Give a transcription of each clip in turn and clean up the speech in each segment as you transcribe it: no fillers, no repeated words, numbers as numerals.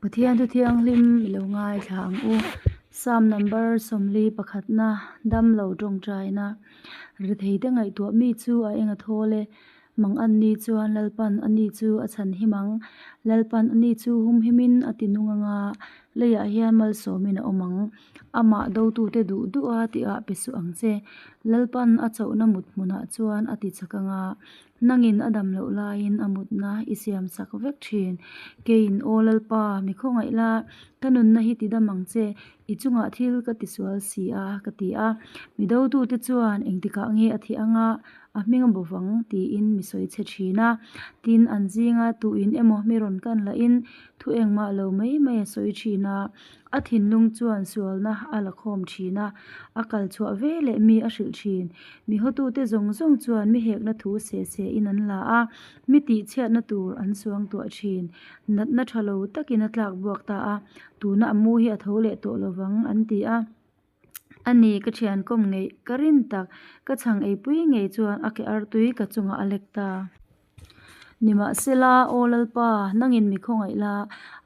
Pathian thu thianghlim i lo ngaithla ang u. Psalm number 41 na damlo tawngtaina. Retheite ngaihtuah mi chu a eng a thawl e. Mang an ni chuan Lalpan a ni chu a chhan him ang. Lalpan a ni chu humhimin a ti nung anga leiah hian malsawmin a awm ang. Amah dotute duh duha tihah pe suh ang che. Lalpan a chauhna mut hmunah chuan a ti chak anga Nangin a dam loh laiin a mutna i siam sak vek thin. Keiin, Aw Lalpa, mi khawngaih la, ka nunna hi ti dam ang che, i chungah thil ka tisual si a, ka ti a. Mi dotute chuan, Engtikah nge a thih anga a hming a bo vang? tiin mi sawi chhe thin a. Tin, an zinga tuin emaw mi rawn kan lahin thu engmah lo mai mai a sawi thin a. A thinlung chuan sualna a la khawm thin a, a kal chhuah ve leh mi a hrilh thin. Mi hawtute zawng zawng chuan mi hekna thu seh sehin an la a, mi tihchhiatna tur an suangtuah thin. Natna tha lo takin a tlak buak ta a, tuna a mu hi a tho leh tawh lovang an ti a. A ni, ka thian kawm ngeih ka rin tak, ka chhang eipui ngei chuan a ke artui ka chungah a lek ta. Nimahsela, Aw Lalpa, nangin mi khawngaih la,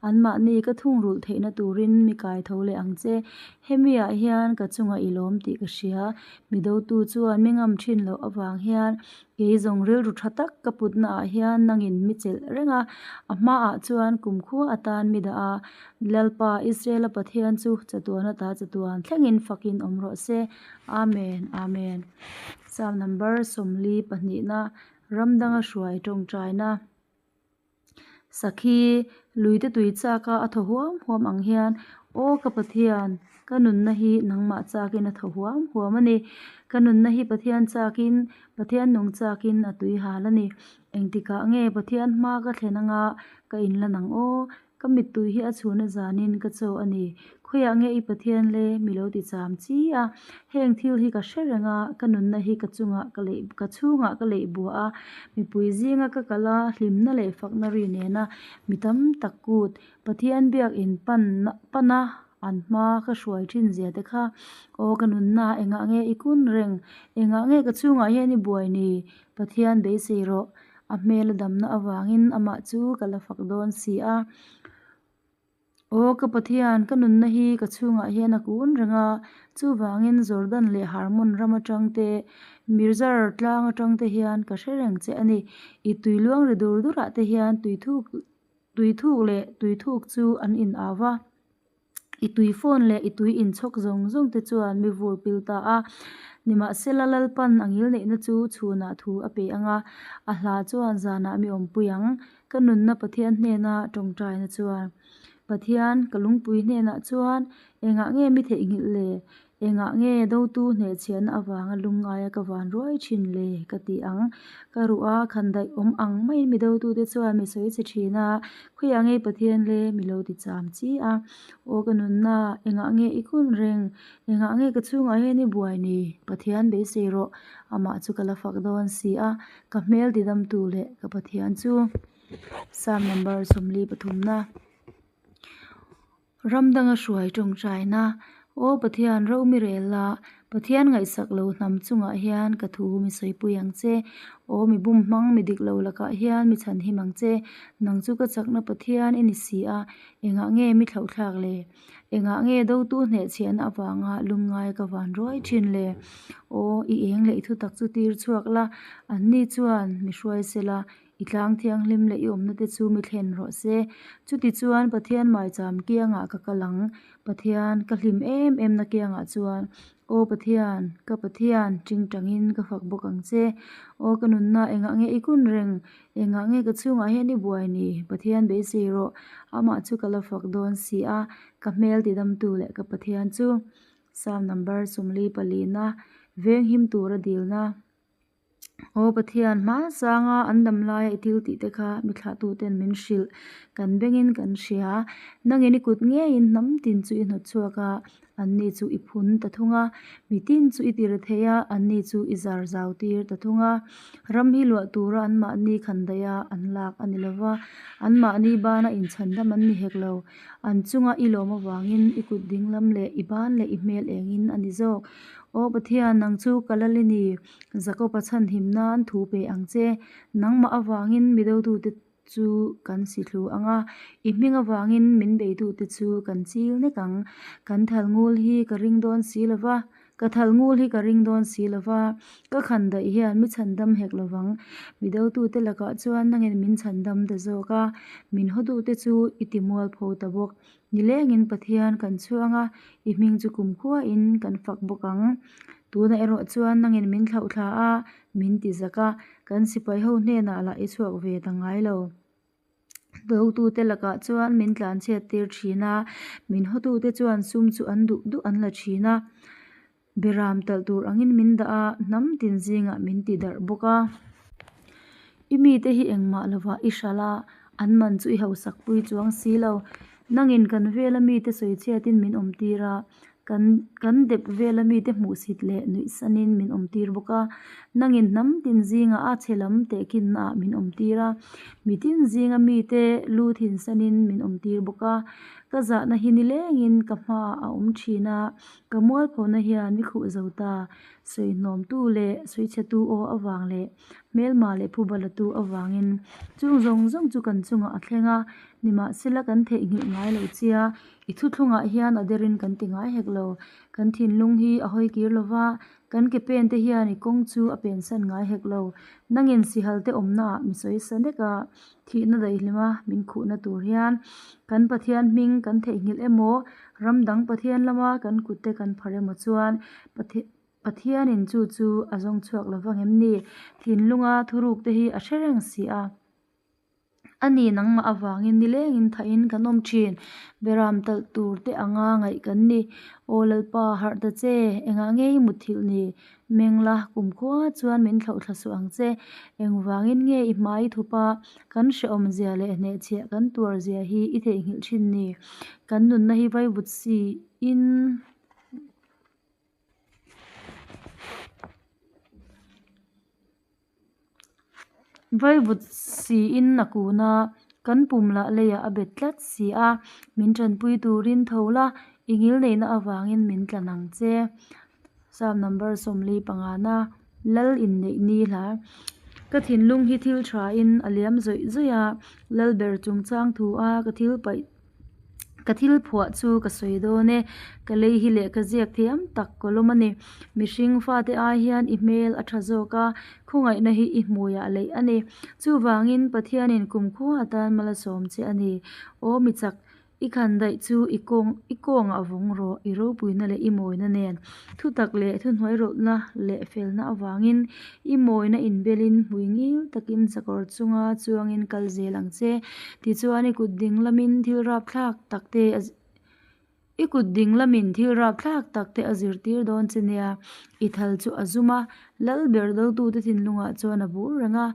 anmahni ka thungrulh theihna turin mi kai tho leh ang che. Hemiah hian ka chungah i lawm tih ka hria. Mi dotu chuan mi ngam thin loh avang hian kei zawng rilru tha tak ka putnaah hian nangin mi chelh reng a, a hmaah chuan kumkhua atan mi dah a. Lalpa, Israela Pathian chu chatuan ata chatuan thlengin fakin awm rawh se. Amen, Amen. Psalm number 42na. Ram danga hruai tawngtaina sakhi luite tui chak a a thaw huam huam ang hian aw ka Pathian ka nunna hi nangmah chakin a thaw huam huam a ni. Ka nunna hi Pathian chakin Pathian nung chakin a tui hal a ni. Engtikah nge Pathian hma ka thlen anga ka inlan ang aw? Ka mittui hi a chhun a zanin ka cho a ni. Khawiah nge i Pathian le? Mi lo ti cham chi a. Heng thil hi ka hre reng a, ka nunna hi ka chungah ka leih ka chhungah ka leih buah a. Mipui zinga ka kal a, hlimna leh fakna ri nena mi tam tak kut Pathian biak in pan pan a an hma ka hruai thin zia te kha. Aw ka nunna engah nge i kun reng? Engah nge ka chhungah hian i buai ni? Pathian beisei rawh. A hmel a damna avangin amah chu ka la fak dawn si a. Aw ka Pathian, ka nunna hi ka chhungah hian a kun reng a, chuvangin Jordan leh Harmon ram atang te, Mirzar tlang atang te hian ka hre reng che a ni. I tui luang ri dur durah te hian tui thuk tui thuk leh tui thuk chu an in au va. I tui phone leh i tui inchhawk zawng zawng te chuan mi vur pil ta a. Nimahsela Lalpan a ngil neihna chu chhunah thu a pe ang a, a hla chuan zanah mi awmpui ang. Ka nunna Pathian hnena tawngtaina chuan, Pathian, ka lungpui hnenah chuan engah nge mi theihnghilh le? Engah nge dotu hnehchhiahna avanga lungngaia ka van ruai thin le? ka ti ang. Ka ruh a, khandaih awm ang maiin mi dotute chuan mi sawi che thin a, Khawiah nge Pathian le? Mi lo ti cham chi a. Aw ka nunna, engah nge i kun reng? Engah nge ka chhungah hian i buai ni? Pathian beisei rawh, amah chu ka la fak dawn si a, ka hmel tidamtu leh ka Pathian chu. Psalm number 43 na. Ram danga hruai tawngtaina, Aw Pathian, ro mi rel la, Pathian ngaihsak lo hnam chungah hian ka thu mi sawipui ang che. Aw mi bum hmang mi dik lo lakah hian mi chhanhim ang che. Nang chu ka chakna Pathian i ni si a, engah nge mi thlauhthlak le? Engah nge dotu hnehchhiahna avanga lungngai ka van ruai thin le? Aw, i eng leh i thutak chu tir chhuak la, anni chuan mi hruai sela, I tlang thianghlim leh i awmna te chu mi thlen rawh se. Chutichuan Pathian maicham kiangah ka kal ang. Pathian, ka hlim em em na kiangah chuan, Aw Pathian, ka Pathian, tingtangin ka fak bawk ang che. Aw ka nunna, engah nge i kun reng? Engah nge ka chhungah hian i buai ni? Pathian beisei rawh, amah chu ka la fak dawn si a, ka hmel tidamtu leh ka Pathian chu. Psalm number 44na, Venghim tura dilna. Aw Pathian, hmasanga an dam laia i thil tih te kha mi thlahtuten min hrilh, kan bengin kan hria. Nangin i kut ngeiin hnam tin chu i hnawt chhuak a, anni chu i phun ta thung a. Mi tin chu i tir thei a, anni chu i zar zau tir ta thung a. Ram hi luah tura anmahni khan daih a, an lak a ni lo va, anmahni bana inchhandam an ni hek lo. An chunga i lawm avangin i kut dinglam leh i ban leh i hmel engin a ni zawk. Aw Pathian, nang chu ka lal i ni. Jakob-a chhanhim nan thu pe ang che. Nangmah avangin mi dotute chu kan si thlu ang a, I hming avângin min beitute chu kan chîl nek ang. Kan thal ngul hi ka ring dâwn si lo va, ka thal ngul hi ka ring dâwn si lo va, ka khandaih hian mi chhandam hek lo vang. Mi dotute lakah chuan nangin min chhandam ta zâwk a, min hawtute chu i timualpho ta bawk. Nilengin Pathian kan chhuang a, i hming chu kumkhuain kan fak bawk ang. Tunah erawh chuan nangin min thlauhthla a, min ti zak a, kan sipaiho hnenah lah i chhuak ve ta ngai lo. Dotute lakah chuan min tlanchhiat tir thin a, min hawtute chuan sum chu an duh duh an la thin a. Beram talh tur angin min dah a, hnam tin zingah min ti darh bawk a. I mite hi engmah lovah i hralh a, an man chu i hausak pui chuang si lo. Nangin kan vela mite sawichhiatin min awmtir a, kan kan dep vela mite hmuhsit leh nuihsanin min awmtir bawk a. Nangin hnam tin zingah a chhe lam tehkhinnaah min awmtir a, mitin zinga mite lu thinsanin min awmtir bawk a. Ka zahna hi nilengin ka hmaah a awm thin a, Ka mualphona hian mi khuh zo ta, sawihnawmtu leh sawichhetu aw avang leh hmelma leh phubalatu avangin chung zawng zawng chu kan chungah a thleng a, nimahsela kan theihnghilh ngai lo chia, i thuthlungah hian a derin kan ti ngai hek lo. Kan thinlung hi a hawi kir lo va, kan ke pen te hian i kawng chu a pensan ngai hek lo. Nangin sihalte awmnaah mi sawi sa nek a, thihna daihlima min khuhna tur hian kan Pathian hming kan theihnghilh emaw, Ram dang Pathian lama kan kutte kan phar emaw chuan Pathianin chu chu a zawng chhuak lo vang em ni? Thinlunga thurukte hi a hre reng si a. A ni nangmah avangin nilengin thahin kan awm thin. Beram talh tur te anga ngaih kan ni. Aw Lalpa, harh ta che, engah nge i mutthilh ni? Meng la, kumkhua chuan min thlauhthla suh ang che. Engvangin nge i hmai thup a, kan hrehawmzia leh hnehchhiah kan tuarzia hi i theihnghilh thin ni? Kan nunna hi vaivut siin Vaivut siin a kun a, kan pum lah leiah a bet tlat si a, min tanpui turin tho la, i ngilneihna avangin min tlan ang che. Psalm number 45 na Lal inneih ni hla. Ka thinlung hi thil thain a liam zawih zawih a, Lalber chungchang thu a ka thil paih Ka thil phuah chu ka sawi dawn e, ka lei hi lehkha ziak thiam tak kawlawm a ni. Mihring fate ai hian i hmel a tha zawk a, khawngaihna hi i hmuiah leih a ni. Chuvangin Pathianin kumkhua atan mal a sawm che a ni. Aw mi chak, i khandaih chu i kawng i kawngah vawng rawh, i ropuina leh i mawina nen. Thutak leh thuhnuairawlhna leh felna avangin i mawina inbelin hmui ngil takin sakawr chunga chuangin kal zel ang che. Tichuan i kut ding lamin thil rapthlak tak te a i kut ding lamin thil rapthlak tak te a zirtir dawn che nia. I thal chu a zum a, lal ber dotute thinlungah chuan a bur reng a,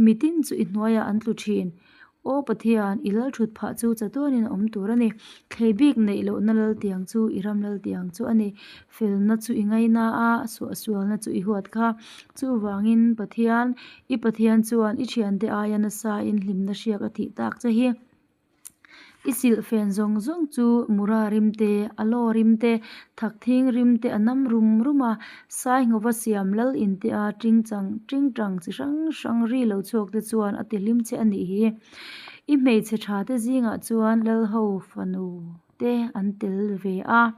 mitin chu i hnuaiah an tlu thin. Aw Pathian, i lal thut phah chu chatuanin a awm tur a ni. Thlei bik neih lohna lal tiang chu i ram lal tiang chu a ni. Felna chu i ngaina a, suahsualna chu i huat kha. Chuvangin Pathian, i Pathian chuan i thiante aia nasain hlimna hriak a thih tak che hi. I silhfen zawng zawng chu mura rim te, alaw rim te, thakthing rim te a nam rum rum a, Sainghova siam lal inte a tingchang tingtang chi hrang hrang ri lo chhuak te chuan a tihlim che a nih hi. I hmeichhe tha te zingah chuan Lalho fanu te an tel ve a.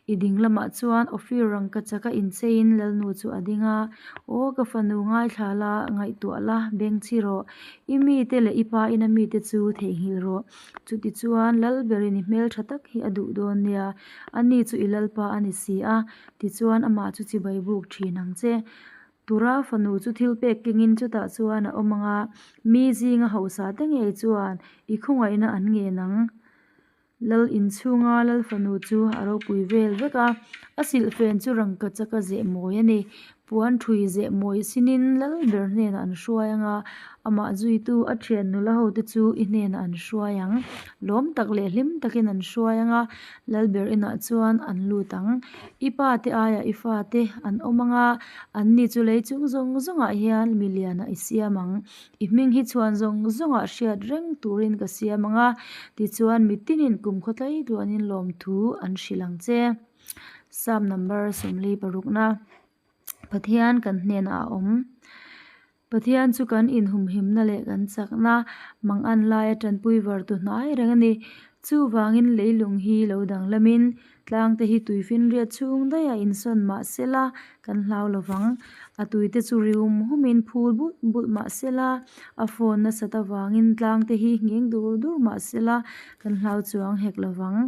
I ding lamah chuan Ophir rangkachaka incheiin Lalnu chu a ding a, Aw ka fanu ngaithla la, ngaihtuah la, beng chhi rawh. I mite leh i pa ina mite chu theihnghilh rawh. Chutichuan Lalberin i hmeltha tak hi a duh dawn nia, ani chu i Lalpa a ni si a, tichuan amah chu chibai buk thin ang che. Tura fanu chu thil pek kengin chutah chuan a awm ang a, mi zinga hausa te ngei chuan i khawngaihna an ngen ang. Lal inchhunga lal fanu chu a ropui vel vek a, a silhfen chu rangkachaka zeh mawi a ni. Puan ṭhui zeh mawi sinin lal ber hnenah an hruai ang a, amah zuitu a ṭhian nula hote chu i hnenah an hruai ang. Lawm tak leh hlim takin an hruai ang a, lal ber inah chuan an lut ang. I pate aiah i fate an awm ang a, anni chu lei chung zawng zawngah hian milianah i siam ang. I hming hi chhuan zawng zawngah hriat reng turin ka siam ang a, tichuan mitinin kumkhaw tlai tluanin lawmthu an hrilh ang che. Psalm number 46 na Pathian kan hnenah a awm. Pathian chu kan inhumhimna leh kan chakna, mangan laia tanpui vartu hnai reng a ni. Chuvangin leilung hi lo danglamin tlangte hi tuifinriat chhung daiha insawn mah sela kan hlau lo vang. A tuite chu ri hum humin phul bulh bulh mah sela, a fawn nasat avangin tlangte hi nghing dur dur mah sela kan hlau chuang hek lo vang.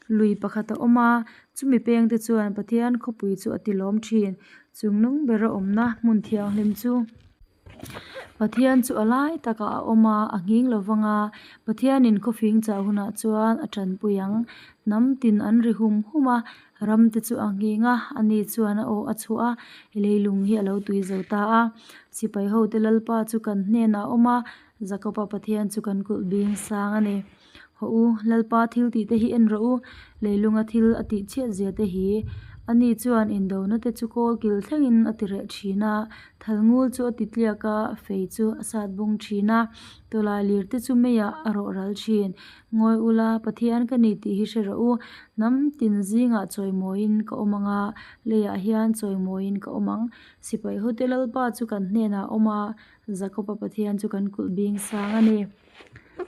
Lui pakhat a awm a, chumi pengte chuan Pathian khawpui chu a tilawm thin. Chungnung bera awmna hmun thianghlim chu. Pathian chu a lai takah a awm a, a nghing lo vang a, Pathianin khawfing chah hunah chuan a tanpui ang. Hnam tin an ri hum hum a, ramte chu a nghing a, ani chuan a aw a chhuah a, leilung hi a lo tui zo ta a. Sipai hote Lalpa chu kan hnenah a awm a, Jakoba Pathian chu kan kulh bing sang a ni. Hawh u, Lalpa thil tih te hi en rawh u, leilunga thil a tih chhiat zia te hi. Ani chuan indona te chu kawl kil thlengin a ti reh thin a, thal ngul chu a ti tliak a, fei chu a sat bung thin a, tawlai lir te chu meiah a rawh ral thin. Ngawi ula, Pathian ka ni tih hi hre rawh u, hnam tin zingah chawimawiin ka awm ang a, leiah hian chawimawiin ka awm ang. Sipai hote Lalpa chu kan hnenah a awm a, Jakoba Pathian chu kan kulh bing sang a ni.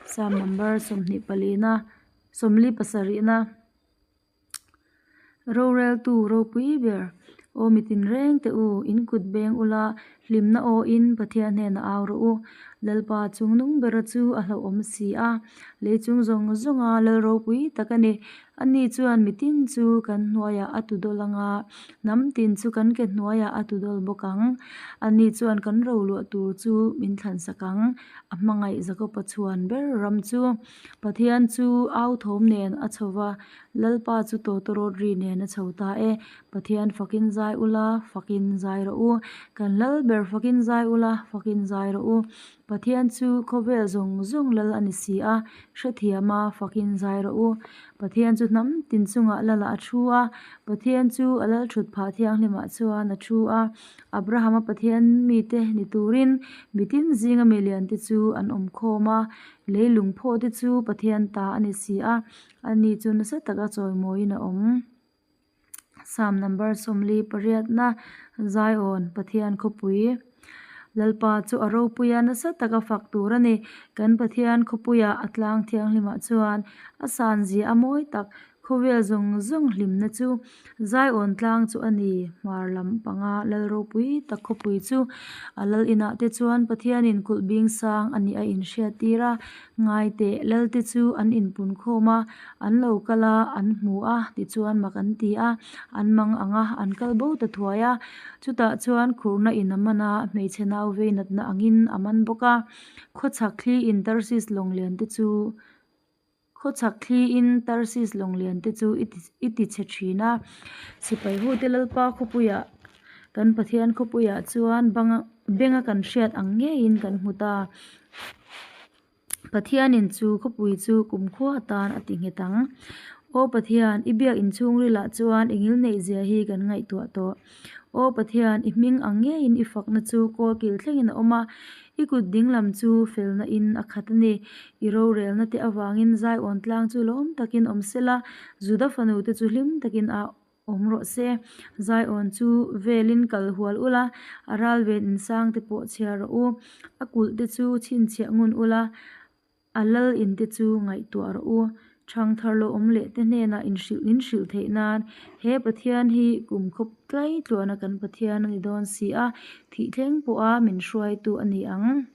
Psalm number sawmhnih palina, sawmli pasarihna, Roreltu ropui ber, Aw mi tinreng teh u, in kut beng ula, hlimna awin Pathian hnenah au rawh u. Lalpa chungnung bera chu a hlauhawm si a, lei chung zawng zawnga lal ropui tak a ni. Ani chuan mitin chu kan hnuaiah a tu dawl ang a, hnam tin chu kan ke hnuaiah a tu dawl bawk ang. Ani chuan kan roluah tur chu min thlansak ang. A hmangaih Jakoba chhuan ber ram chu Pathian chu au thawm nen a chho va, Lalpa chu tawtawrawt ri nen a chho ta e. Pathian fakin zai ula, fakin zai rawh u. Kan lal ber fakin zai ula, fakin zai rawh u. Pathian chu khawvel zawng zawng lal a ni si a, hrethiam a, fakin zai rawh u. Pathian chu hnam tin chungah lalah a thu a, Pathian chu a lal thut phah thianghlimah chuan a thu a. Abrahama Pathian mite ni turin mitin zinga miliante chu an awm khawm a, lei lungphawhte chu Pathian ta a ni si a, ani chu nasa taka chawimawiin a awm. Psalm number 48 na Zion Pathian khawpui Lalpa chu a ropui a, nasa taka fak tur a ni. Kan Pathian khawpuia a tlang thianghlimah chuan a san zia a mawi tak Khawvel zawng zawng hlimna chu Zion tlang chu a ni. Hmar lam panga lal ropui tak khawpui chu a lal inah te chuan Pathianin kulh bing sang a nih a inhriat tir a. Ngai teh, lalte chu an inpun khawm a, an lo kal a, an hmu a, tichuan mak an ti a, an mang ang a, an kal bo ta thuai a. Chutah chuan khurhna in a man a, hmeichhe nau vei natna angin a man bawk a. Khawchhak thli in Tarsis lawnglian te chu. Khawchhak thliin Tarsis lawnglian te chu i ti chhe thin a. Sipai hute Lalpa khawpuiah kan Pathian khawpuiah chuan banga benga kan hriat ang ngeiin kan hmu ta. Pathianin chu khawpui chu kumkhua atan a ti nghet ang. Aw Pathian, i biak inchhungrilah chuan i ngilneih zia hi kan ngaihtuah tawh. Aw Pathian, i hming ang ngeiin i fakna chu kawl kil thlengin a awm a, i kut dinglam chu felna in a khat a ni. I rorelna te avangin Zion tlang chu lawm takin awm sela, Juda fanu te chu hlim takin a awm rawh se. Zion chu velin kal hual ula, a ral ven insang te pawh chhiar rawh u. A kulh te chu chhinchhiah ngun ula, A lal in te chu ngaihtuah rawh u. Thangthar lo awm leh te hnenah inhrilh in hrilh theih nan he Pathian hi kum khawp tlai tluana kan Pathian a ni dawn si a, thih thleng pawha min hruaitu a ni ang.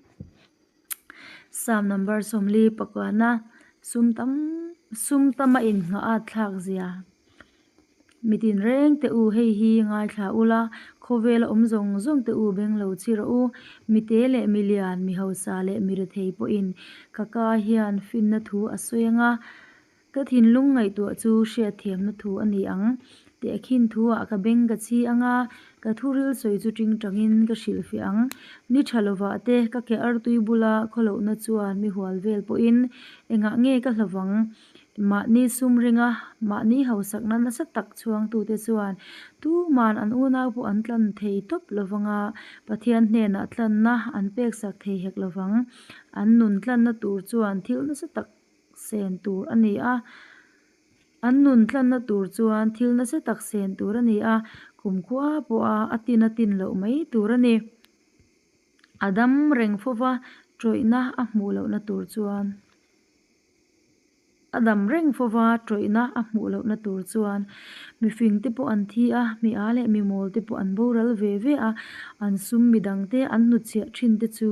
Psalm number 40 pakuana sum tam sum tama innghah a thlak zia. Mi tinreng teh u, hei hi ngaithla ula, khawvela awm zawng zawng teh u beng lo chi rawh u. Mi te leh mi lian, mi hausa leh mi rethei pawhin ka ka hian finna thu a sawi ang a, ka thinlung ngaihtuah chu hriatthiamna thu a ni ang. Tehkhin thuah ka beng ka chhi ang a, ka thuril sawi chu tingtangin ka hrilhfiah ang. Ni tha lovah te ka ke artui bula khawlohna chuan mi hual vel pawhin engah nge ka hlavang? Mahni sum ringa mahni hausakna nasa tak chhuangtute chuan tuman an unau pawh an tlan thei tawp lovang a, Pathian hnenah tlanna an peksak thei hek lovang. An nun tlanna tur chuan thil nasa tak sen tur a ni a, an nun tlanna tur chuan thil nasa tak sen tur a ni a, kumkhua pawha a tin a tin loh mai tur a ni. A dam reng fo va, tawihna a hmuh lohna tur chuan A dam reng fo va, tawihna a hmuh lohna tur chuan mi fingte pawh an thi a, mi â leh mi mawlte pawh an boral ve ve a, an sum mi dangte an hnutchhiah thinte chu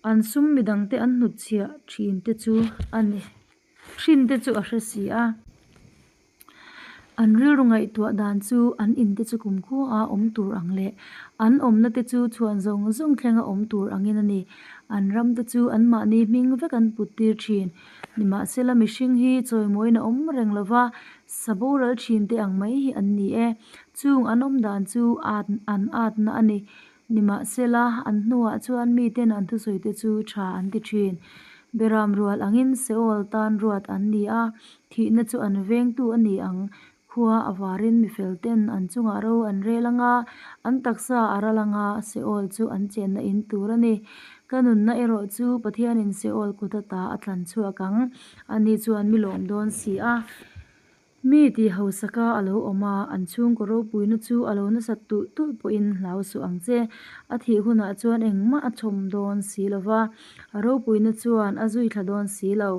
an sum mi dangte an hnutchhiah thinte chu a ni thinte chu a hre si a. An rilru ngaihtuah dan chu an inte chu kumkhua awm tur ang leh an awmna te chu chhuan zawng zawng thlenga awm tur angin a ni. An ram te chu anmahni hming vek an put tir thin. Nimahsela mihring hi chawimawiin a awm reng lo va, sa boral thin te ang mai hi an ni e. Chung an awm dan chu at an atna a ni. Nimahsela an hnuah chuan miten an thusawi te chu tha an ti thin. Beram rual angin Seol tan ruat an ni a, Thihna chu an vengtu a ni ang. Khua a varin mi fel ten an chungah ro an rel anga, an taksa a ral anga, Seol chu an chenna in tur a ni. Ka nunna erawh chu Pathianin Seol kut ata a tlan chhuak ang. Ani chuan mi lawm dawn si a. Mi tih hausaka a lo awm a, an chhungkaw ropuina chu a lo nasat tulh tulh pawhin hlau suh ang che. A thih hunah chuan engmah a chhawm dawn si lo va, a ropuina chuan a zui thla dawn si lo.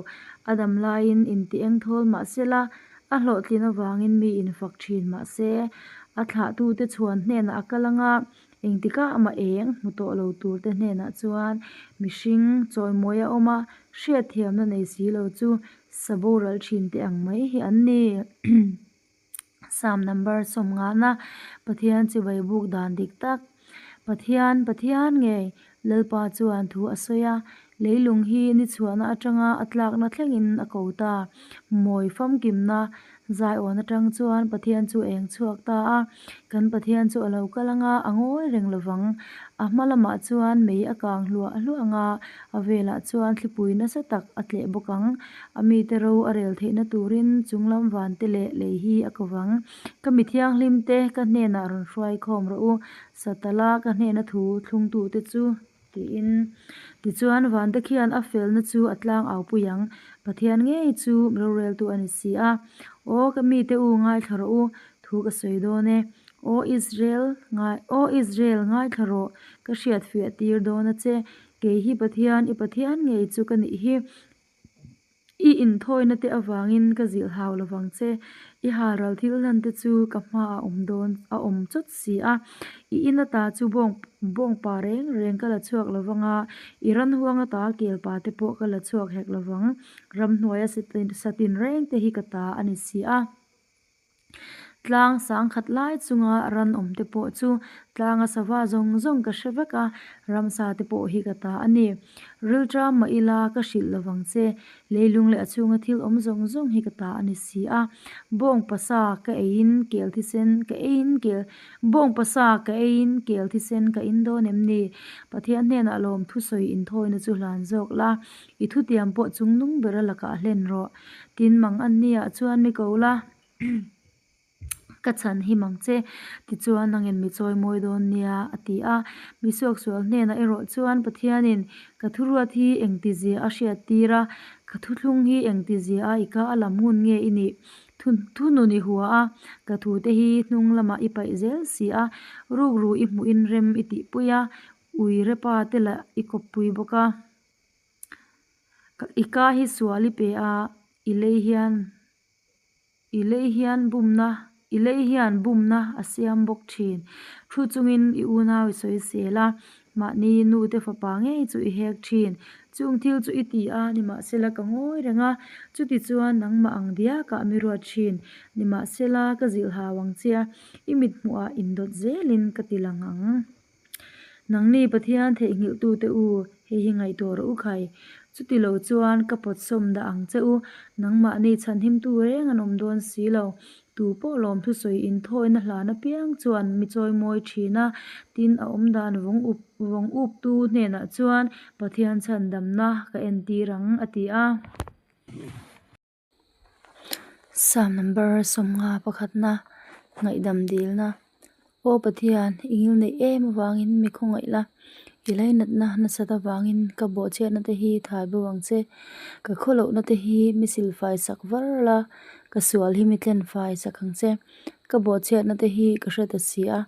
A dam laiin inti eng thawl mah sela, a hlawhtlin avangin mi infak thin mah se, a thlahtute chhuan hnenah a kal anga, engtikah amah eng hmu tawh lo turte hnenah chuan mihring chawimawi a awm a, hriatthiamna nei si lo chu sa boral thinte ang mai hi an ni. Psalm number sawmngahna Pathian chibai buk dan dik tak. Pathian, Pathian ngei, Lalpa chuan thu a sawi a, leilung hi ni chhuahna atanga a tlakna thlengin a ko ta. Mawi famkimna zaiawn atang chuan Pathian chu a eng chhuak ta a, kan Pathian chu a lo kal anga a ngawi reng lovang. A hma lamah chuan mei a kang hluah hluah anga a velah chuan thlipui nasa tak a tleh bawk ang. A mite ro a rel theihna turin chunglam vante leh lei hi a ko vang. Ka mi thianghlim te ka hnenah rawn hruai khawm rawh u, Satala ka hnena thu thlungtute chu, tiin. Tichuan vante khian a felna chu a tlang au pui ang, Pathian ngei chu roreltu a ni si a. Aw ka mite u ngaithla rawh u, thu ka sawi dawn e. Aw Israel, aw Israel ngaithla rawh, ka hriatfiah tir dawn a che. Kei hi Pathian, i Pathian ngei chu ka nih hi. I inthawina te avangin ka zilh hau lovang che. I halral thil hlan te chu ka hma a awm dawn, a awm chawt si a. I in ata chu bawng, bawngpa reng reng ka la chhuak lovang a, i ran huang ata kelpa te pawh ka la chhuak hek lovang. Ramhnuaia satin reng te hi ka ta a ni si a. Tlang sangkhat lai chunga ran awm te pawh chu tlanga sava zawng zawng ka hre vek a, ramsa te pawh hi ka ta a ni. Rilṭam mah ila ka hrilh lovang che, leilung leh a chhunga thil awm zawng zawng hi ka ta a ni si a. Bawngpa sa ka eiin kel thisen ka eiin kel Bawngpa sa ka eiin kel thisen ka in dawn em ni? Pathian hnenah lawm thusawi inthawina chu hlan zawk la, i thutiam pawh chungnung bera lakah hlen rawh. Tin mang an nia chuan mi ko la, ka chhan him ang che, tichuan nangin mi chawi mawi dawn nia, a ti a. Mi suaksual hnenah erawh chuan Pathianin ka thuruat hi engtizia a hriat tir a, ka thuthlung hi engtizia a i ka a lam ngun nge i nih? Thunun i hua a, ka thute hi hnung lamah i paih zel si a, rukru i hmuhin rem i tihpui a, ui repa te lah i kawppui bawk a. I ka hi sual i pe a, i lei hian i lei hian bumna i lei hian bumna a siam bawk thin. Thu chungin i unau i sawi sel a, mahni nute fapa ngei chu i hek thin. Chung thil chu i ti a, nimahsela ka ngawi reng a, chutichuan nangmah ang diakah mi ruat thin. Nimahsela ka zilh hau ang che a, i mithmuhah indawt zelin ka ti lang ang. Nangni Pathian theihnghilhtute u, hei hi ngaihtuah rawh u khai. Chuti lo chuan ka pawtsawm dah ang che u, nangmahni chhanhimtu reng an awm dawn si lo. Tu pawh lawm thusawi inthawina hlan apiang chuan mi chawimawi thin a, tin a awmdan vawng up vawng uptu hnenah chuan Pathian chhandamna ka entir ang, a ti a. Psalm number 50 pakhatna ngaihdam dilna Aw Pathian i ngil neih em avangin mi khawngaih la i lainatna nasat avangin ka bawhchhiatna te hi thai bo ang che ka khawlohna te hi mi silfai sak var la ka sual hi mi tlenfai sak ang che ka bawhchhiatna te hi ka hre ta si a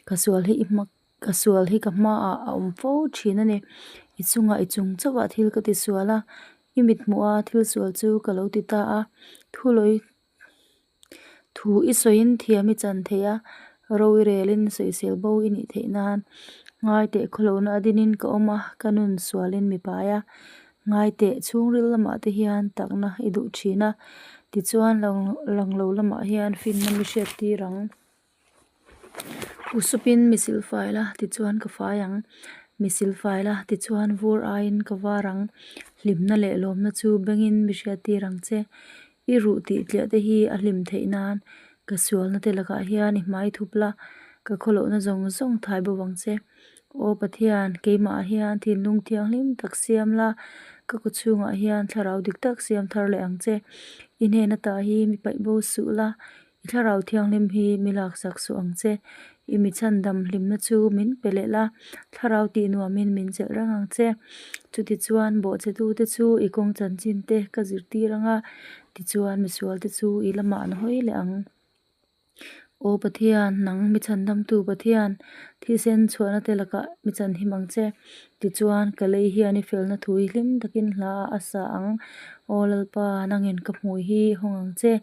ka sual hi i hmak. Ka sual hi ka hmaah a awm fo thin a ni. I chungah i chung chauhah thil ka tisual a, i mithmuha thil sual chu ka lo ti ta a. Thu lawi thu i sawiin thiam i chan theih a, ro i relin sawisel bo i nih theih nan. Ngai teh khawlohna a dinin ka awm a, ka nun sualin mi pai a. Ngai teh chhungril lamah te hian takna i duh thin a, tichuan lang lo lamah hian finna mi hriattir ang. Usupin mi silfai la tichuan ka fai ang, mi silfai la tichuan vur aiin ka var ang, hlimna leh lawmna chu bengin mi hriattir ang che. I ruh tih tliah te hi a hlim theih nan ka sualna te lakah hian i hmai thup la, ka khawlohna zawng zawng thai bo ang che. Aw Pathian, keimahah hian thinlung thianghlim tak siam la, ka kawchhungah hian thlarau dik tak siam thar leh ang che. I hnen ata hi mi paih bo suh la, I Thlarau Thianghlim hi mi laksak suh ang che. I mi chhandam hlimna chu min pe leh la, Thlarau tih nuamin min chelh reng ang che. Chutichuan, bawhchhetute chu i kawng chanchin te ka zirtir ang a, tichuan misualte chu i lamah an hawi leh ang. Aw Pathian, nang mi chhandamtu Pathian, thisen chhuahna te lakah mi chanhim ang che. Tichuan, ka lei hian i felna thu hi hlim takin hla ah a sa ang. Aw Lalpa, nangin ka hmui hi hawng ang che.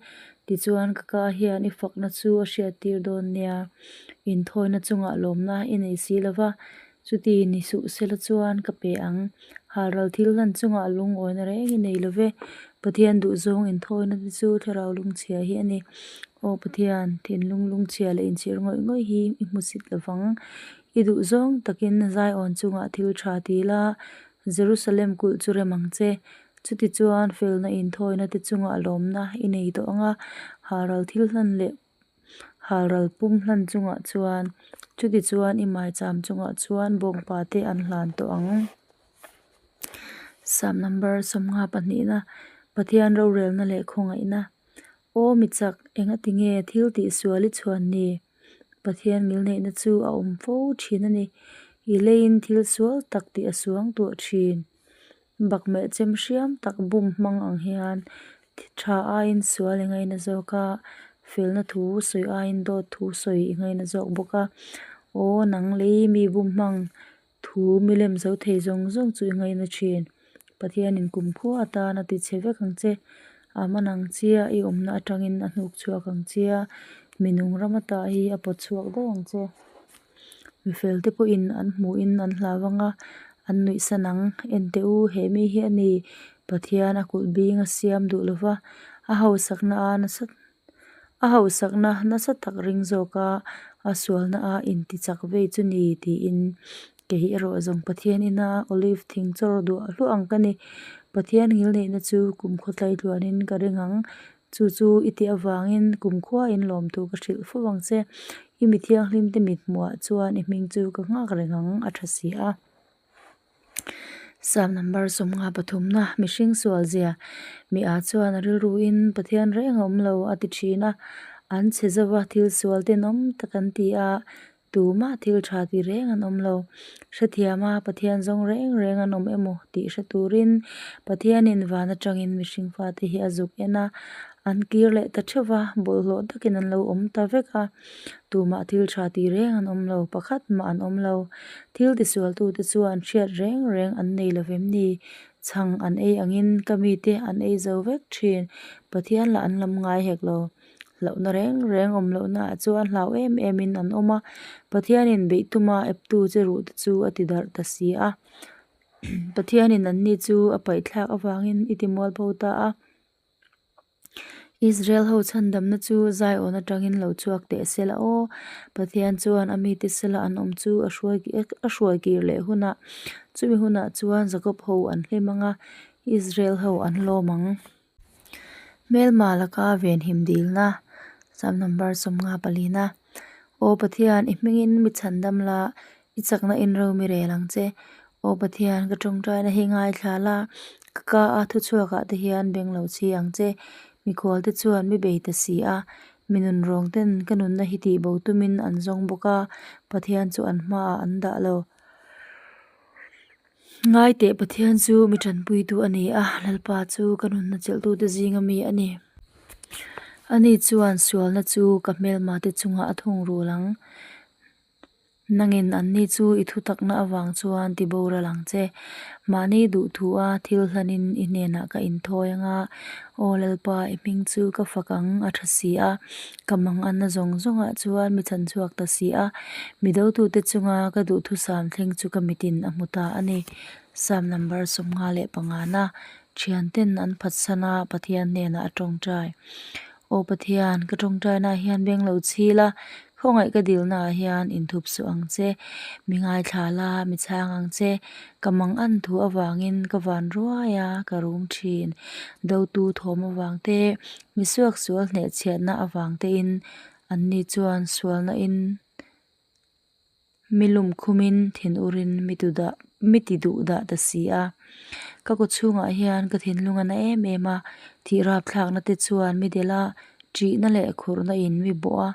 Tichuan, ka ka hian i fakna chu a hriattir dawn nia. Inthawina chungah lawmna i nei si lo va, chuti ni suh sela chuan ka pe ang. Halral thil hlan chungah lungawina reng i nei lo ve. Pathian duhzawng inthawina te chu thlarau lungchhia hi a ni. Aw Pathian, thinlung lungchhia leh inchhir ngawih ngawih hi i hmusit lo vang. I duhzawng takin Zion chungah thil tha ti la, Jerusalem kulh chu rem ang che. Chutichuan felna inthawina te chungah lawmna i nei tawh ang a, halral thil hlan leh halral pum hlan chungah chuan chutichuan i maicham chungah chuan bawngpa te an hlan tawh ang. Psalm number 22na Pathian rorelna leh khawngaihna Aw mi chak, engati nge thil tih sual i chhuan ni? Pathian ngilneihna chu a awm fo thin a ni. I leiin thil sual tak tih a suang tuah thin. Bakmeh chem hriam tak bum hmang ang hian tha aiin sual i ngaina zawk a, felna thu sawi aiin dawt thu sawi i ngaina zawk bawk a. Aw nang lei mi bum hmang thu milem zo thei zawng zawng chu i ngaina thin. Pathianin kumkhua atan a ti chhe vek ang che. A man ang chia i awmna atangin a hnuk chhuak ang chia minung ram ata hi a pawt chhuak daih ang che. Mi felte pawhin an hmuhin an hlau ang a, an nuihsan ang. Enteh u, he mi hi a ni, Pathian a kulh bing a siam duh lo va, a hausakna a nasa a hausakna nasa tak ring zawk a, a sualna a intichak vei chu ni tiin kei erawh zawng Pathian ina olive thing chawr duah hluah ang ka ni. Pathian ngilneihna chu kumkhaw tlaitluanin ka ring ang. Chu chu i tih avangin kumkhuain lawmtu ka hrilh fo ang che. I mi thianghlimte mithmuhah chuan i hming chu ka nghak reng ang, a tha si a. Psalm number 53 na mihring sual zia mi ah chuan a rilruin Pathian reng a awm lo a ti thin a, an chhe zova thil sual tenawm tak an ti a, Tumah thil tha ti reng an awm lo. Hrethiam a, Pathian zawng reng reng an awm emaw tih hre turin Pathianin van atangin mihring fate hi a zuk en a, an kir leh ta theuh va, bawlhhlawh takin an lo awm ta vek a. Tumah thil tha ti reng an awm lo, pakhat mah an awm lo. Thil tisualtute chuan hriat reng reng an nei lo vem ni? Chhang an ei angin ka mite an ei zo vek thin. Pathian lah an lam ngai hek lo. Hlauhna reng reng awm lohnaah chuan hlau em emin an awm a, Pathianin beih tuma eptu che ruhte chu a ti darh ta si a. Pathianin anni chu a paihthlak avangin i ti mualpho ta a. Israel ho chhandamna chu Zion atangin lo chhuak teh se la aw. Pathian chuan a mite sela an awm chu a hruai a hruai kir leh hunah chumi hunah chuan Jakob ho an hlim ang a, Israel ho an lawm ang. Hmelma laka venhim dilna, Psalm number 54 na. Aw Pathian, i hmingin mi chhandam la, i chakna in ro mi rel ang che. Aw Pathian, ka tawngtaina hi ngaithla la, ka ka a thuchhuakah te hian beng lo chhi ang che. Mikhualte chuan mi bei ta si a, mi nunrawng ten ka nunna hi tihbo tumin an zawng bawk a, Pathian chu an hmaah an dah lo. Ngai teh Pathian chu mi tanpuitu a ni a, Lalpa chu ka nunna chelhtute zinga mi a ni. Ani chuan sualna chu ka hmelmate chungah a thungrul ang. Nangin anni chu i thutakna avang chuan tiboral ang che. Mahni duhthua thil hlanin i hnenah ka inthawi ang a, Aw Lalpa, i hming chu ka fak ang, a tha si a. Ka manganna zawng zawngah chuan mi chhanchhuak ta si a, mi dotute chunga ka duhthusam thleng chu ka mitin a hmu ta a ni. Psalm number 55 na, Thianten an phatsan a, Pathian hnenah a tawngtai. Aw Pathian, ka tawngtainaah hian beng lo chhil a, khawngaih ka dilnaah hian inthup suh ang che. Mi ngaithla la, mi chhang ang che. Ka mang an thu avangin ka van ruai a, ka rum thin. Dotu thawm avang te, mi suaksual hnehchhiatna avang tein anni chuan sualna in Mi lum khumin thinurin mi tudah mi ti duh dah ta si a. Ka kaw chhungah hian ka thinlung a na em em a, thih rapthlakna te chuan mi delh a, ṭihna leh khurhna in mi bawh a,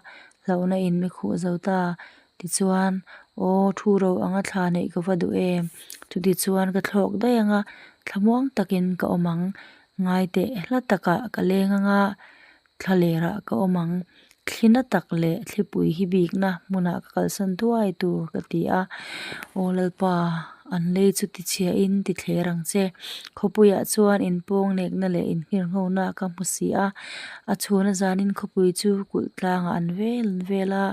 hlauhna in mi khuh zo ta. Tichuan, aw thu ro anga thla neih ka va duh em? Chutichuan ka thlawk daih anga thlamuang takin ka awm ang. Ngaiteh hla takah ka leng anga Thlalerah ka awm ang. Thli na tak leh thlipui hi bikna hmunah ka kalsan thuai tur ka ti a. Aw Lalpa, an lei chu tichhiahin ti thler ang che. Khawpuiah chuan inpawng nekna leh inhngirnghona ka hmu si a. A chhuna zanin khawpui chu kulh tlangah an vel an vel a.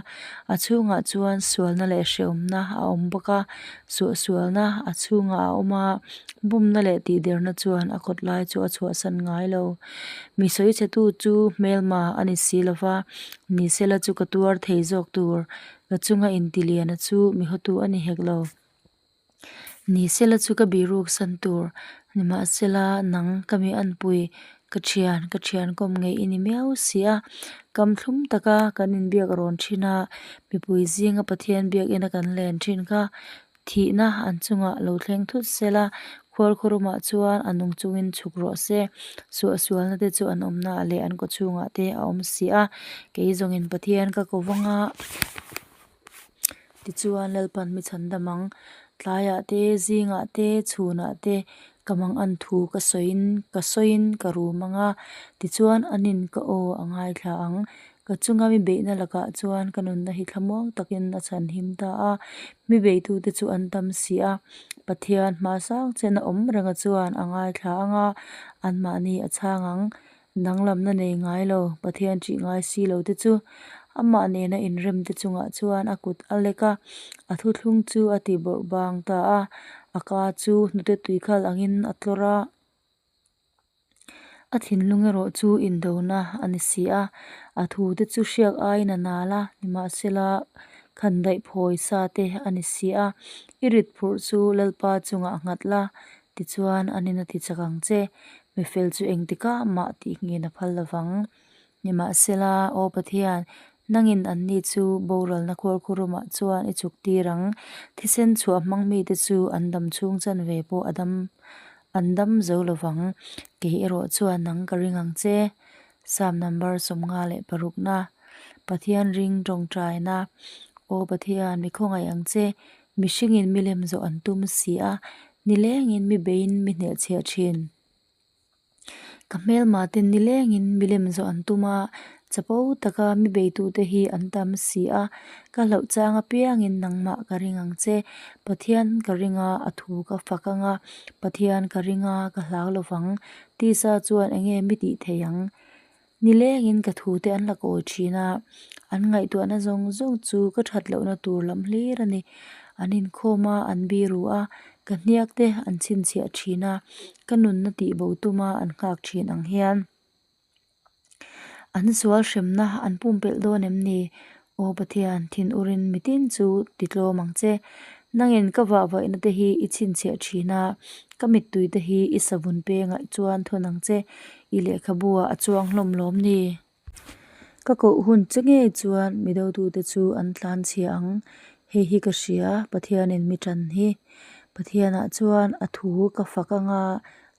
A chhungah chuan sualna leh hrehawmna a awm bawk a. Suahsualna a chhungah a awm a, bumna leh tihderna chuan a kawt lai chu a chhuahsan ngai lo. Mi sawichhetu chu hmelma a ni si lo va, ni sela chu ka tuar thei zawk tur, ka chunga intiliana chu mi hawtu a ni hek lo. Ni sela chu ka bihruk san tur, nimahsela nang ka mi anpui, ka thian, ka thian kawm ngei i ni miau si a. Kam thlum taka kan inbiak rawn thin a, mipui zinga Pathian biakina kan len thin kha Thihna an chungah lo thleng thut sela, khualkhawrumah chuan a nung chungin chhuk rawh se. Suahsualna te chu an awmnaah leh an kawchhungah te a awm si a, kei zawngin Pathian ka ko vang a. Tichuan Lalpan mi chhandam ang, tlaiah te, zingah te, chhunah te ka mangan thu ka sawiin ka sawiin ka rum ang a, tichuan anin ka aw a ngaithla ang. Ka chunga mi beihna lakah chuan ka nunna hi thlamuang takin a chhanhim ta a, mi beitute chu an tam si a. Pathian hma sang chen a awm renga chuan a ngaithla ang a, anmahni a chhang ang. Danglamna nei ngai lo, Pathian ṭih ngai si lo te chu amah nena inremte chungah chuan a kut a lek a, a thuthlung chu a ti bawrh bang ta a, a ka chu hnute tuikhal angin a tlawrh a. A thinlung erawh chu indona a ni si a, a thute chu hriak aiin a nal a, nimahsela khandaih phawi sa te a ni si a. I rit phurh chu Lalpa chungah nghat la, tichuan a nena ti chak ang che. Mifel chu engtikah mah tih nghin a phal lovang. Nimahsela, Aw Pathian, nangin anni chu boralna khuarkhurumah chuan i chhuk tir ang. Thisen chhuah hmang mite chu an dam chhung chanve pawh a dam an dam zo lovang. Kei erawh chuan nang ka ring ang che. Psalm number 56 na, Pathian ring tawngtaina, Aw Pathian, mi khawngaih ang che. Mihringin milem zawh an tum si a, nilengin mi beiin mi hnehchhiah thin. Ka hmelma te nilengin milem zawh an tum a, chapo taka mi beitute hi an tam si a, ka hlauh chang apiangin nangmah ka ring ang che. Pathian ka ring a, a thu ka fak ang a, Pathian ka ring a, ka hlau lovang. Tisa chuan eng nge mi tih thei ang? Nilengin ka thute an la kawi thin a, an ngaihtuahna zawng zawng chu ka that lohna tur lam hlir a ni. An inkhawm a, an biru a, ka hniak te an chhinchhiah thin a, ka nunna tihbo tuma an nghak thin ang hian an sual hremna an pumpelh dawn em ni? Aw Pathian, thinur-in mitin chu ti tlawm ang che. Nangin ka vahvaihna te hi i chhinchhiah thin a, ka mittui te hi i savun pengah chuan thun ang che. I lehkhabu-ah a chuang hlawm lawm ni? Ka koh hun che ngei chuan mi dotute chu an tlanchhia ang. Hei hi ka hria, Pathianin mi tan hi. Pathianah chuan a thu ka fak ang a,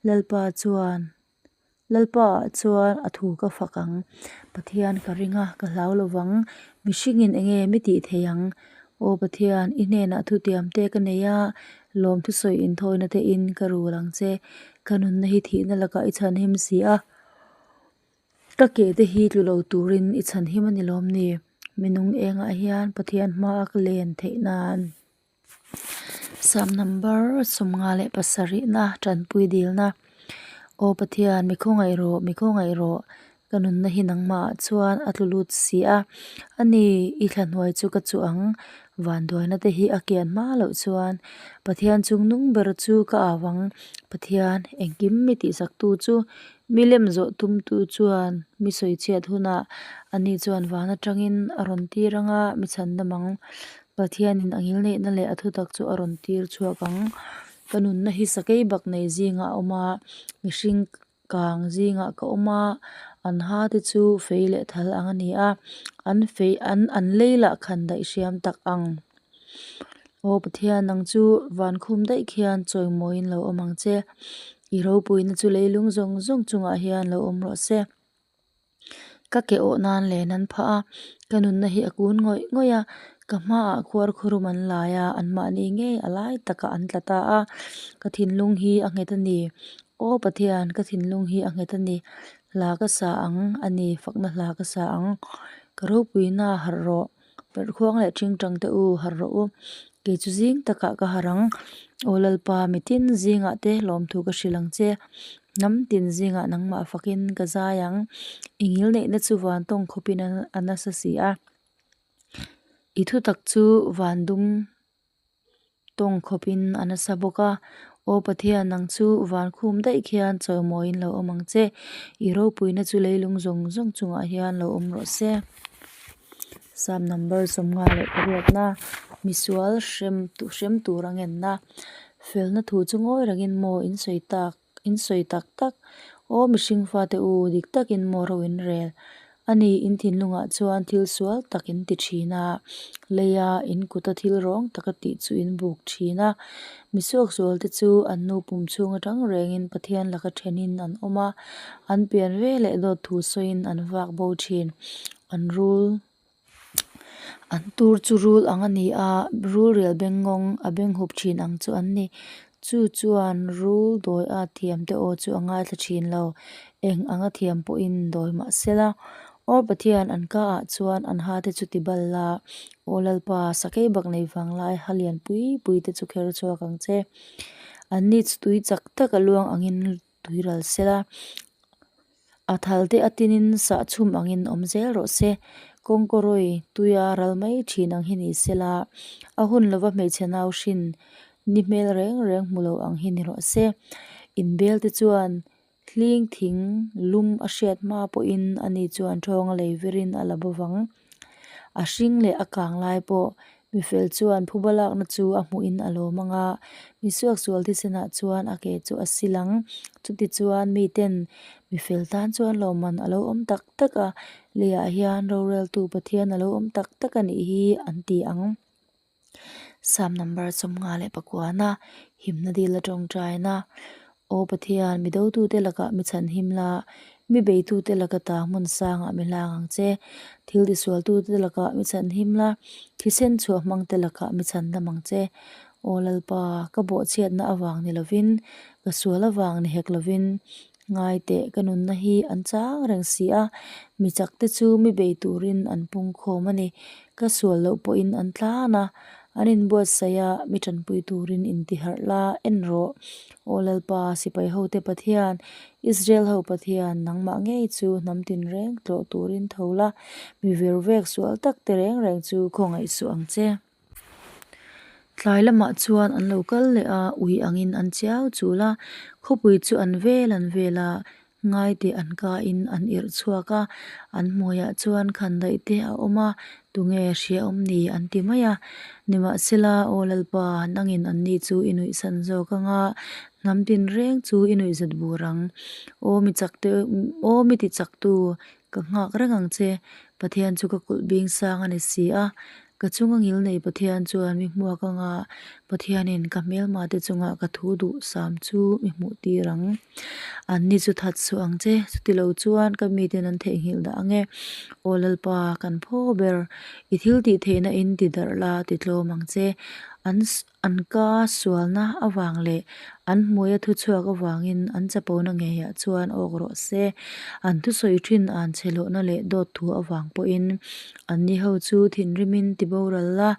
Lalpa chuan. Lalpa ah chuan a thu ka fak ang. Pathian ka ring a, ka hlau lo vang. Mihringin eng nge mi tih thei ang? Aw Pathian, i hnenah thutiam te ka nei a, lawm thusawi inthawina te in ka rul ang che. Ka nunna hi thihna lakah i chhanhim si a, ka ke te hi tlu lo turin i chhanhim a ni lawm ni? Minung engah hian Pathian hmaa ka len theih nan. Psalm number 57 na tanpui dilna. Aw Pathian, mi khawngaih rawh, mi khawngaih rawh. Ka nunna hi nangmahah chuan a tlu lut si a. A ni, i thla hnuai chu ka chuh ang. Vanduaina te hi a kian hma loh chuan Pathian chungnung ber chu ka au ang. Pathian, engkim mi tihsaktu chu mi lem zawh tumtu chuan mi sawichhiat hunah ani chuan van atangin a rawn tir ang a, mi chhandam ang. Pathianin a ngilneihna leh a thutak chu a rawn tir chhuak ang. Ka nunna hi sakei bak nei zingah a awm a, mihring kang zingah ka awm a, an ha te chu fei leh thal ang a ni a, an fei an an lei lah khan daih hriam tak ang. Aw Pathian, nang chu van khum daih khian chawimawiin lo awm ang che. I ropuina chu leilung zawng zawng chungah hian lo awm rawh se. Ka ke awh nan len an phah a, ka nunna hi a kun ngawih ngawih a, ka hmaah khuarkhurum an lai a, anmahni ngei a lai takah an tla ta a, ka thinlung hi a nghet a ni. Aw Pathian, ka thinlung hi a nghet a ni. Hla ka sa ang a ni, fakna hla ka sa ang. Ka ropuina harh rawh. Perhkhuang leh ṭingṭang te u, harh rawh u. Kei chu zing takah ka harh ang. Aw Lalpa, mitin zingah te lawmthu ka hrilh ang che. Hnam tin zingah nangmah fakin ka zai ang. I ngilneihna chu van tawng khawpin a nasa si a. I thutak chu van dum tawng khawpin a nasa bawk a. Aw Pathian, nang chu van khum daih khian chawimawiin lo awm ang che. I ropuina chu leilung zawng zawng chungah hian lo awm rawh se. Psalm number 58na, Misual hrem hrem tur a ngenna. Felna thu chu ngawi rengin maw in sawi tak In sawi tak tak, Aw mihring fate u, dik takin maw ro in rel? A ni, in thinlungah chuan thil sual tak in ti thin a, leia in kuta thil rawng taka tih chu in buk thin a. Mi suaksualte chu an nu pum chhung atang rengin Pathian laka thenin an awm a, an pian ve leh dawt thu sawiin an vak bo thin. An rul. An tur chu rul ang a ni a, rul rial bengngawng a beng hup thin ang chu an ni. Chu chuan rul dawi a thiam te aw chu a ngaithla thin lo, eng anga thiam pawhin dawi mah se la. Aw Pathian, an ka ah chuan an ha te chu ti bal la, Aw Lalpa, sakei bak nei vanglai ha lian pui pui te chu kher chhuak ang che. An ni chu tui chak tak a luang angin tui ral se la. A thal te a tinin sah chhum angin awm zel rawh se. Kawngkawrawi tuia ral mai thin ang hi ni se la, a hun lova hmeichhe nau hrin ni hmel reng reng hmu lo ang hi ni rawh se. Inbel te chuan hling thing lum a hriat hma pawhin ani chuan thawnga lei virin a la bo vang. A hring leh a kang lai pawh mifel chuan phuba lakna chu a hmuhin a lawm ang a, mi suaksual thisenah chuan a ke chu a sil ang. Chutichuan miten mifel tan chuan lawmman a lo awm tak tak a, leiah hian roreltu Pathian a lo awm tak tak a nih hi an ti ang. Psalm number 59-a himna dil a tawngtaina, Aw Pathian, mi dotute lakah mi chhanhim la, mi beitute laka ta hmun sangah mi hlang ang che. Thil tisualtute lakah mi chhanhim la, thisen chhuah hmangte lakah mi chhandam ang che. Aw Lalpa, ka bawhchhiatna avang ni lovin, ka sual avang ni hek lovin, Ngai teh, ka nunna hi an chang reng si a, mi chakte chu mi bei turin an pungkhawm a ni. Ka sual loh pawhin an tlan a, an inbuatsaih a, mi tanpui turin intiharh la, en rawh. Aw Lalpa, sipai hote Pathian, Israel ho Pathian, nangmah ngei chu hnam tinreng tlawh turin tho la, mi virvek sual takte reng reng chu khawngaih suh ang che. Tlai lamah chuan an lo kal leh a, ui angin an chiau chul a, khawpui chu an vel an vel a, ngaite an kain an irh chhuak a, an hmuiah chuan khandaih te a awm a, tunge hria awm ni an ti mai a. Nimahsela, Aw Lalpa, nangin anni chu i nuihsan zawk ang a, hnam tinreng chu i nuihzat bur ang. Aw mi chakte, aw mi ti chaktu, Ka nghak reng ang che, Pathian chu ka kulh bing sang a ni si a, ka chunga ngil nei Pathian chuan mi hmuak anga Pathianin ka hmelma te chunga ka thu duh sam chu mi hmuh tir ang. Anni chu that suh ang che, chutilo chuan ka miten an theihnghilh dah ang e. Aw Lalpa, kan phaw ber, i thil tih theihna in ti darh la, ti tlawm ang che. An an ka sualna avang leh An hmuia thu chhuak avangin an chapona ngeiah chuan awk rawh se. An thusawi thin anchhe lawhna leh dawt thu avang pawhin anniho chu thinrimin tiboral la,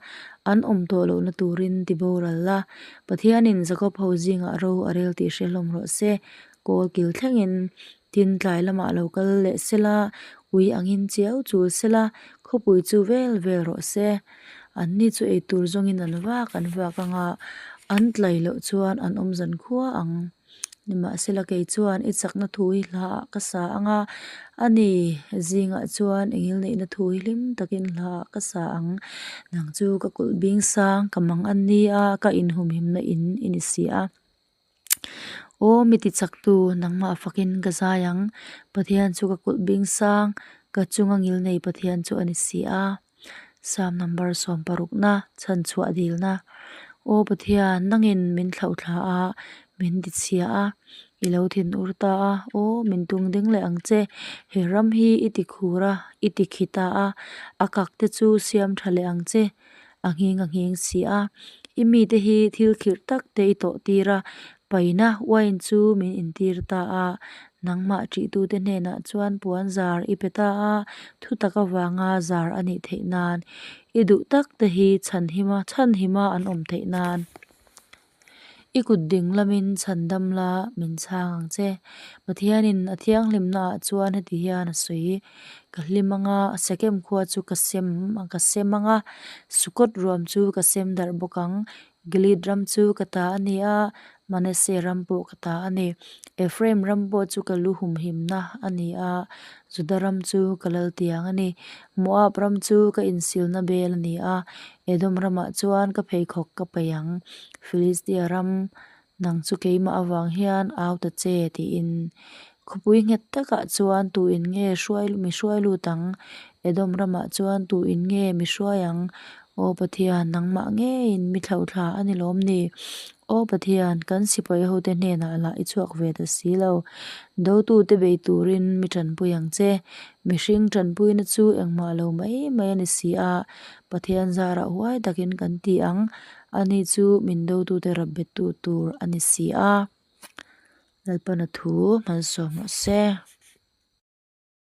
an awm tawh lohna turin tiboral la. Pathianin Jakob ho zingah ro a rel tih hre hlawm rawh se. Kawl kil thlengin tin tlai lamah lo kal leh sela, ui angin chiau chul sela, khawpui chu vel vel rawh se. Anni chu eitur zawngin an vak an vak anga an tlai loh chuan an awm zan khua ang. Nimahsela kei chuan i chakna thu hi hlaah ka sa anga, a ni, zingah chuan i ngilneihna thu hi hlim takin hlaah ka sa ang. Nang chu ka kulh bing sang, ka mang an nia, ka inhumhimna in i ni si a. Aw mi tichaktu, nangmah fakin ka zai ang. Pathian chu ka kulh bing sang, ka chunga ngilnei Pathian chu a ni si a. Psalm number sawmparukna, chhanchhuah dilna. Aw Pathian, nangin min thlauhthla a, min tichhia a, i lo thinur ta a, aw min tung ding leh ang che. He ram hi i tikhur a, i tikhi ta a, a kak te chu siam tha leh ang che. A nghing a nghing si a, i mite hi thil khirh tak te i tawh tir a, paina wine chu min intir ta a, nangmah ṭihtute hnenah chuan puan zar i pe ta a, thutak avanga zar a nih theih nan, i duh tak te hi chhanhima chhanhima an awm theih nan. I kut ding lamin chhan dam la, min chhang ang che. Pathianin a thianghlimnaah chuan heti hian a sawi, Ka hlim anga, Sekem khua chu ka sem ka sem anga, Sukot ruam chu ka sem darh bawk ang. Gilead ram chu ka ta a ni a, Manasseh ram pawh ka ta a ni. Ephraim ram pawh chu ka lu humhimna a ni a, Juda ram chu ka lal tiang a ni. Moab ram chu ka insilna bel a ni a, Edom ramah chuan ka pheikhawk ka paih ang. Filistia ram, nang chu keimah avang hian au ta che, tiin. Khawpui nghet takah chuan tuin nge hruai mi hruai lut ang? Edom ramah chuan tuin nge mi hruai ang? Aw Pathian, nangmah ngeiin mi thlauhthla a ni lawm ni? Aw Pathian, kan sipai hote hnenah lah i chhuak ve ta si lo. Dotute bei turin mi tanpui ang che. Mihring tanpuina chu engmah lo mai mai a ni si a, Pathian zarah huai takin kan ti ang, ani chu min dotute rap bettu tur a ni si a. Lalpana thu hmansawm rawh se.